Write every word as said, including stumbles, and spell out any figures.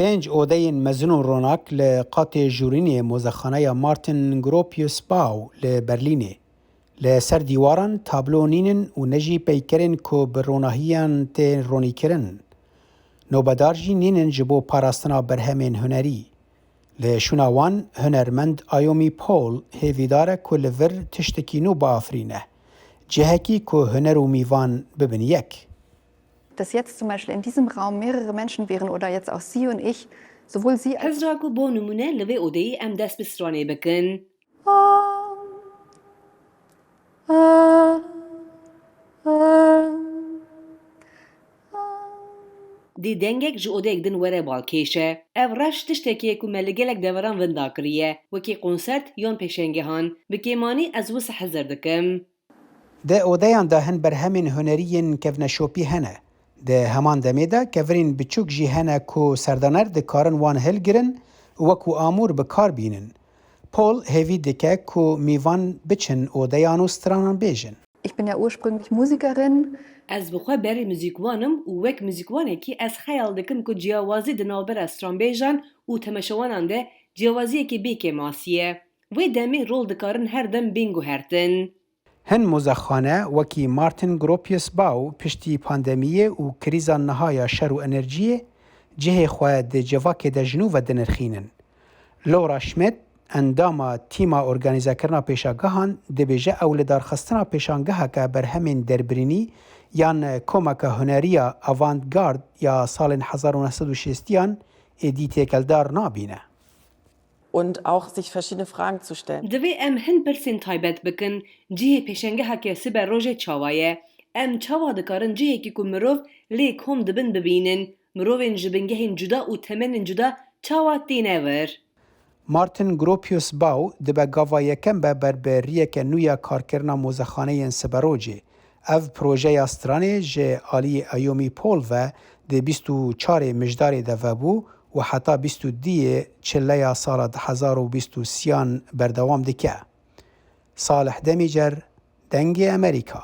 Pênc odeyên mezin û ronak li qatê jûrînê mozexaneya Martin Gropius Bau li Berlînê. Li ser dîwaran tablo nînin û ne jî peykerên ku bi ronahiyan tên ronîkirin. Nobedar jî nînin ji bo parastina berhemên hunerî. Li şûna wan hunermend Ayomi Paul hêvîdar e ku li vir tiştekî nû biafirîne. Cihekî ku huner û mîvan bibin yek. Dass jetzt zum Beispiel in diesem Raum mehrere Menschen wären oder jetzt auch Sie und ich, sowohl Sie als Hizra ku bo nimûne li vê odeyî em dest bi stranê bikin. Dê dengek ji odeyek din were balkêş e. Ev reş tiştekê ku me li gelek deveran winda kiriye, wekî konsert yan pêşengehan. Bi kêmanî ez wisa hizir dikim. Di odeyan de hin berhemên hunerî yên kevneşopî hene. Di heman demê de kevirên biçûk jî hene ku serdaner dikarin wan hilgirin û wekû amûr bi kar bînin. Paul hêvî dike ku mîvan biçin odeyan û stranan bêjin. Ich bin ja ursprünglich Musikerin. Ez bi xwe berê muzîkwan im û wek muzîkwanekî ez xeyal dikim ku ciyawazî di navbera stranbêjan û temeşewanan de ciyawaziyekî bê kêmasî ye. Wê demê rol dikarin her dem bên guhertin. Hin muzexane wekî Martin Gropius Bau piştî pandemiyê û krîza niha ya şer û enerjiyê cihê xwe di civakê de ji nû ve dinirxînin. Laura Schmidt, endama tîma organîzekirina pêşangehan, dibêje ew li darxistina pêşangeheke berhemên derbirînî yan komeke hunerî ya avant-garde ya salên hezar û neh sed û şêstiyan êdî têkeldar nabîne. Und auch sich verschiedene Fragen zu stellen. Divê em hin pirsên taybet bikin, cihê pêşengeheke siberojê çawa ye? Em çawa dikarin cihekî ku mirov lê kom dibin bibînin? Mirovên ji bingehên cuda û temenên cuda çawa têne vir? Martin Gropius Bau dibe gava yekem be ber bi riyeke nû ya karkirina mozexaneyên siberojê. Ev projeya stranê ji aliyê Ayomi Paul ve di bîst û çarê Mijdarê de vebû û heta bîst û duyê Çileya sala du hezar û bîst û sêyan berdewam dike. Salih Demîcer, Dengê Amerîka.